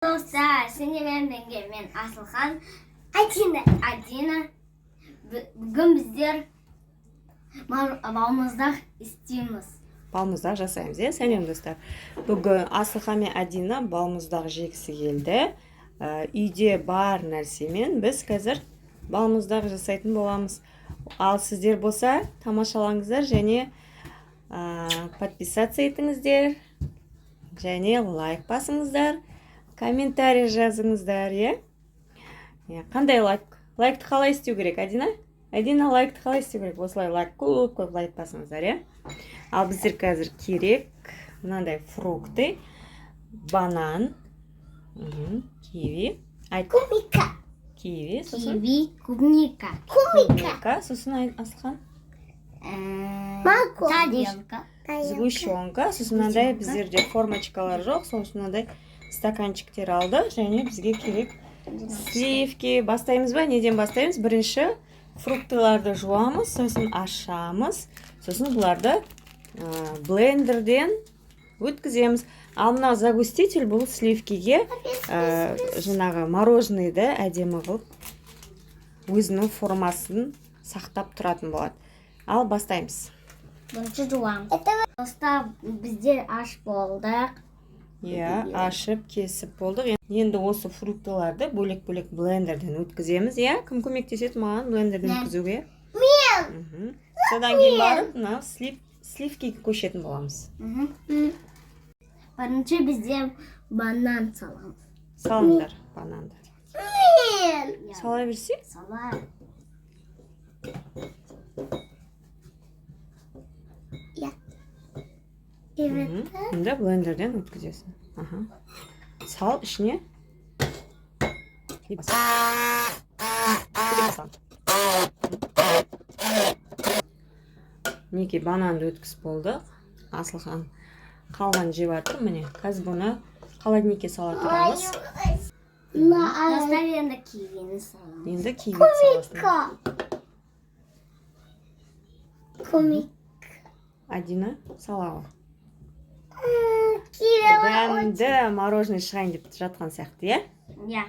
Достар, сендермен бірге мен Асылхан, Адина. Адина. Бүгін біздер балмұздақ істейміз. Балмұздақ жасаймыз, иә. Сәлем, достар! Бүгін Асылхан мен Адина балмұздақ жегісі келді. Үйде бар нәрсемен біз қазір балмұздақ жасайтын боламыз. Ал сіздер болса, тамашалаңыздар және подписаться етіңіздер және лайк басыңыздар, комментарий жазыңыздар, иә. Иә, қандай лайк? Лайкты қалай істеу керек, Адина? Адина, лайкты қалай істеу керек? Осылай лайк, көп көп лайк басыңыздар, иә. Ал біздер қазір керек мынандай фрукты: банан, киви, айт. Клубника. Киви, сосын? Киви, клубника. Клубника. Клубника, сосын Асылхан? Морковь. Тарелка. Сгущенка, сосын мынандай. Біздерде формочкалар жоқ, сол үшін мынандай стаканчиктер алдық. Және бізге керек сливки. Бастаймыз ба? Неден бастаймыз? Бірінші фруктыларды жуамыз, сосын ашамыз, сосын бұларды блендерден өткіземіз. Ал мынау загуститель, бұл сливкиге жаңағы мороженыйды әдемі қылып, өзінің формасын сақтап тұратын болады. Ал бастаймыз. Бірінші жуамыз. Это Достар, біздер аш болдық. Иә, ашып, кесіп болдық. Енді осы фруктыларды бөлек бөлек блендерден өткіземіз, иә. Кім көмектеседі маған блендерден Мен. өткізуге? Мен. Содан кейін барып мына сливкиге көшетін боламыз. Бірінші біздер банан саламыз. Салыңдар бананды. Мен. Иә, Сала берсе. Салайық. Я. Evet. Енді блендерден өткізесің. Аха, сал ішіне. И бас. Бас. Мінекей, бананды өткізіп болдық. Асылхан қалған жеп жатыр. Міне, қазір бұны холодильникке сала тұрамыз. Достар, енді кивині саламыз. Енді киви саласың. Клубника. Клубника. Адина, сала ғой. Киви. Дәмді мороженое шығайын деп жатқан сияқты, иә. Иә.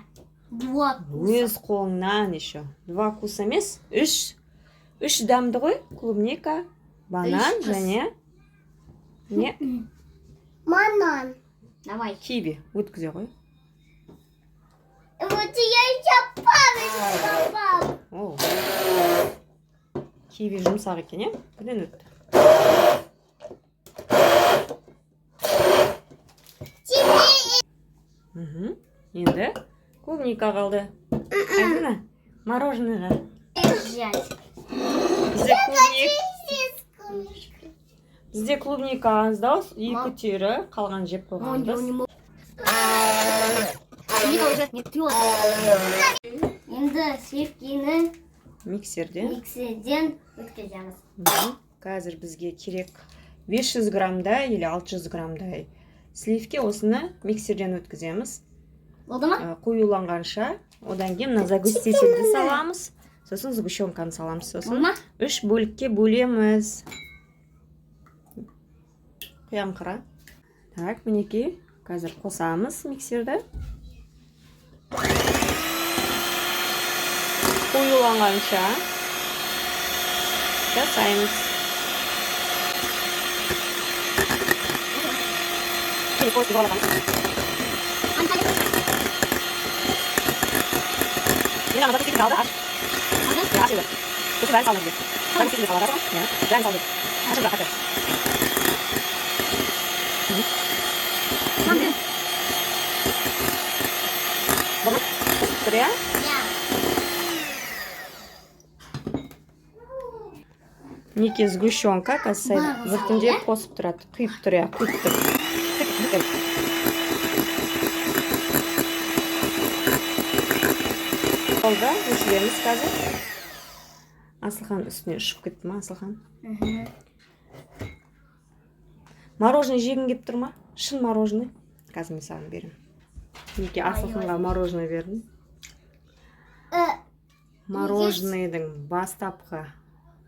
Два. Өз қолыңнан еще два вкуса емес, үш, үш дәмді ғой: клубника, банан Үш қыз. және не? Банан. Давай. Киви өткізе ғой. Вот я еще палочку попал. О, киви жұмсақ екен, иә, бірден өтті. Енді клубника қалды. Адина, мороженыйға Взять. Бізде клубник Здесь клубничка. Бізде клубника аздау, екі түйірі қалған жеп қойғанбыз. Клубника уже не трет. Енді сливкині Миксерден. миксерден өткіземіз. Қазір бізге керек 500 граммдай или 600 граммдай сливки. Осыны миксерден өткіземіз. Болды ма? Қоюланғанша. Одан кейін мына загустительді саламыз, сосын сгущенканы саламыз, Болды сосын ма? үш бөлікке бөлеміз. Құям қара. Так, мінекей, қазір қосамыз миксерді, қоюланғанша жасаймыз. Енді ана загустительді алды, аш. Иә, аш енді. Сосын бәрін салыңыз. Загустительді салады, иә, бәрін салыңыз. Ашып тұра, қате. Болды ма? Тұр, иә. Иә. Мінекей, сгущенка қазір Барлығы біртіндеп салады, қосып тұрады, құйып тұр, иә, құйып тұр. Болды, өшіреміз қазір. Асылхан үстіне ұшып кетті ма, Асылхан? Мороженое жегің келіп тұр ма? Шын мороженое. Қазір мен саған беремін. Мінекей, Асылханға мороженое бердім. Мороженыйдың бастапқы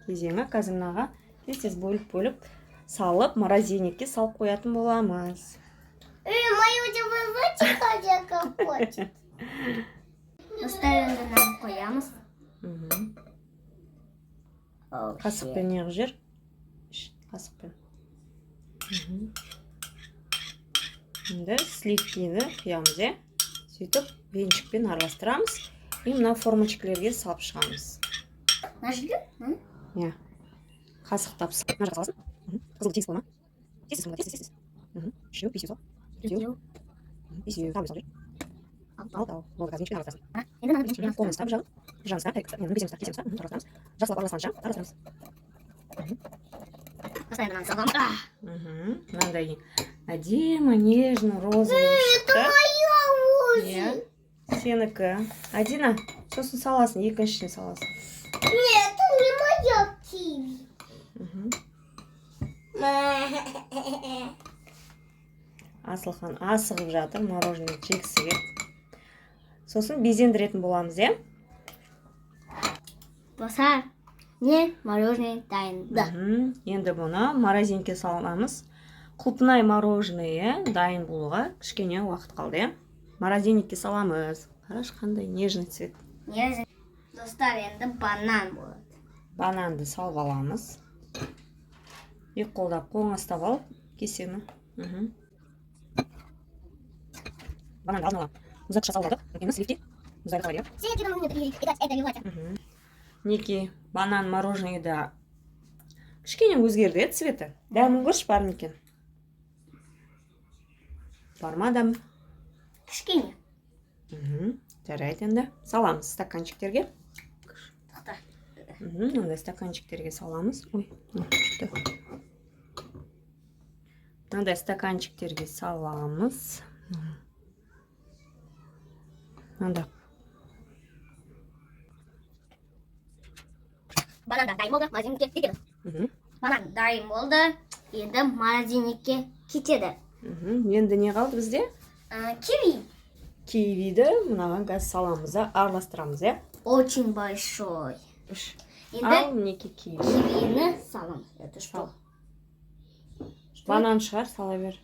кезеңі. Қазір мынаға тез тез бөліп бөліп салып, морозильникке салып қоятын боламыз. Мою Хочет, хозяйка хочет. Достар, енді нан қоямыз. Қасықпен неғып жер? Іш, қасықпен. Енді сливкині құямыз, иә. Сөйтіп венчикпен араластырамыз и мына формочкалерге салып шығамыз. Нажгли? Иә, қасықтап мына жаққа саласың. Қызыл тегіс болма, тез, тез, тез, тез. Үшеу, бесеу сал, төртеу. Бесеу, тағы біреу салып жібер. Алтау болды. Қазір венчикпен араластырасың. Енді мынаны венчикпен. Қолмен ұста, бір жағын, бір жағын ұста, бесеуін ұста, бесеуін ұста. Араластырамыз жақсылап, араласқанша араластырамыз. Достар, енді мынаны саламыз. Мынандай әдемі нежно розовый болып шықты. Иә, сенікі, Адина. Сосын саласың, екіншісін саласың. Нет, это не моя киви. Асылхан асығып жатыр, мороженое жегісі келді. Сосын безендіретін боламыз, иә. Достар, не мороженое дайын. Да. Енді бұны морозилкаға саламыз. Құлпынай мороженое дайын болуға кішкене уақыт қалды, иә. Морозильникке саламыз. Қарашы, қандай нежный цвет. Нежный. Достар, енді банан болады. Бананды салып аламыз. Екі қолдап, қолыңа ұстап ал кесені. Бананды алдын ала мұздатқышқа салып алдық. Енді сливки мұздайды қалай, иә. Мінекей, банан мороженое да кішкене өзгерді, иә, цветі. Дәмін көрші, бар ма екен, бар ма дәмі? Кішкене. Жарайды, енді саламыз стаканчиктерге. Тоқта. Мынандай стаканчиктерге саламыз. Ой, мына түсті. Мынандай стаканчиктерге саламыз. Мынандай. Банан да дайын болды, морозильникке кетеді. Банан дайын болды. Енді морозильникке кетеді. Енді не қалды бізде? Киви. Кивиді мынаған қазір саламыз да араластырамыз, иә. Очень большой. Үш. Енді Ал, мінекей, киви. кивині саламыз. Это что? Банан шығар, сала бер.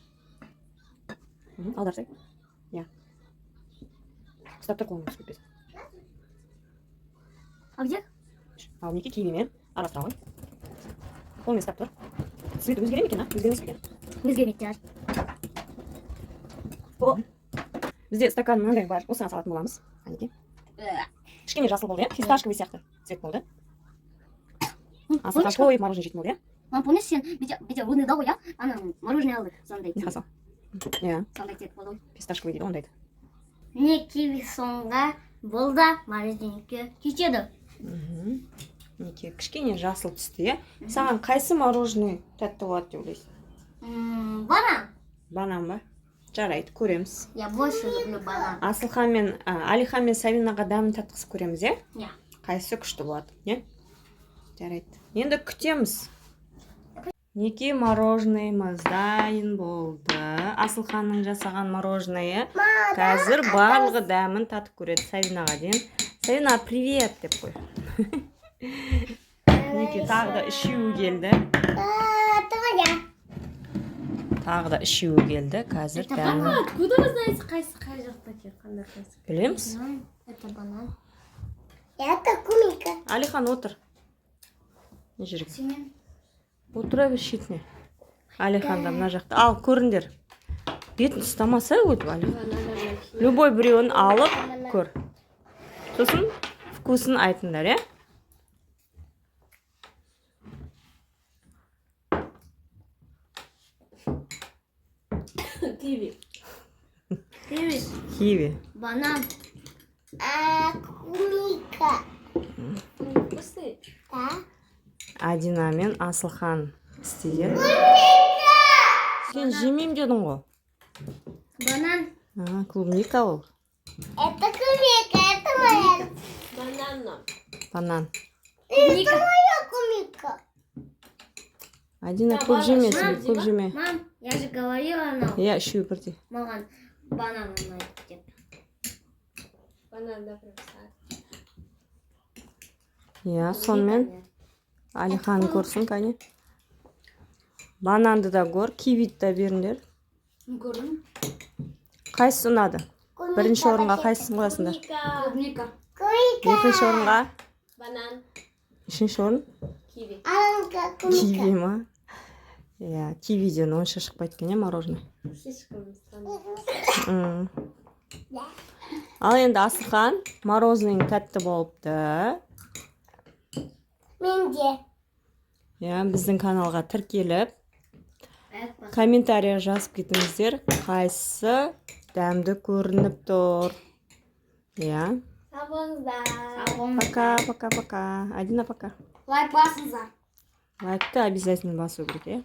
Аударсай, иә. Ұстап тұр, қолыңа түсіп кетпесін. А где? Ал, мінекей, кивимен араластыра ғой. Қолыңмен ұстап тұр. Цветі өзгере ме екен, а? Өзгермес пе екен? Өзгермейді. Бізде стакан мынандай бар, осыған салатын боламыз. Әнекей, кішкене жасыл болды, иә, фисташковый сияқты цвет болды. Асылхан тойып мороженое жейтін болды, иә. Мам, помнишь, сен бүйтіп ойнады ғой, иә? Ана мороженое алдық. Сондай. Не сал, иә. Сондай цвет болды. Фисташковый дейді ондайды. Не, киви соңға бұл да морозильникке кетеді. Мінекей, кішкене жасыл түсті, иә. Саған қайсы мороженое тәтті болады деп ойлайсың? Банан. Банан ба? Жарайды, көреміз. Я больше люблю банан. Асылхан мен Алихан мен Сабинаға дәмін татқызып көреміз, иә. Иә. Қайсысы күшті болады, иә. Жарайды, енді күтеміз. Мінекей, мороженоемыз дайын болды. Асылханның жасаған мороженое. Қазір барлығы дәмін татып көреді. Сабинаға дейін. Сабина, привет деп қой. Мінекей, тағы да үшеуі келді. Твоя. Тағы да үшеуі келді. Қазір дәмін Откуда вы знаете, қайсы қай жақта екен, қандай қайсы? Білеміз. Банан. Это банан. Это клубника. Алихан, отыр мына жерге. Семен. Отыра бер шетіне. Алихан да мына жақта. Ал, көріңдер. Бетін ұстамаса өтіп, Алихан. Любой біреуін алып көр, сосын вкусын айтыңдар, иә. Киви. Киви. Киви. Банан. А, клубника. Вкусный. Да. Адина мен Асылхан істеген. Сен жемеймін дедің ғой. Банан. А, клубника ол. Это клубника, это моя. Банана. Банан. Клубника. Моя клубника. Адина, Да, көп банан. жемесің, Мам, көп жеме. Мам, я же говорила нам. Иә, үшеуі бірдей. Маған банан ұнайды деп. Банан, да, прям сладкий. Иә, сонымен Алихан көрсін, кәне. Бананды да көр, кивиді да беріңдер. Көрдім. Қайсысы ұнады? Бірінші орынға қайсысын қоясыңдар? Клубника. Клубника. Екінші орынға? Банан. Үшінші орын? Киви. Аленка, клубника. Киви ма? Иә, кивиден онша шықпайды екен, иә, мороженое. Слишком странно. Ал енді, Асылхан, мороженое тәтті болыпты. Менде. Иә, біздің каналға тіркеліп, комментарий жазып кетіңіздер, қайсысы дәмді көрініп тұр, иә. Сау болыңыздар. Сау болыңыз. Пока, пока, пока, Адина, пока. Лайк басыңыздар. Лайкты обязательно басу керек, иә.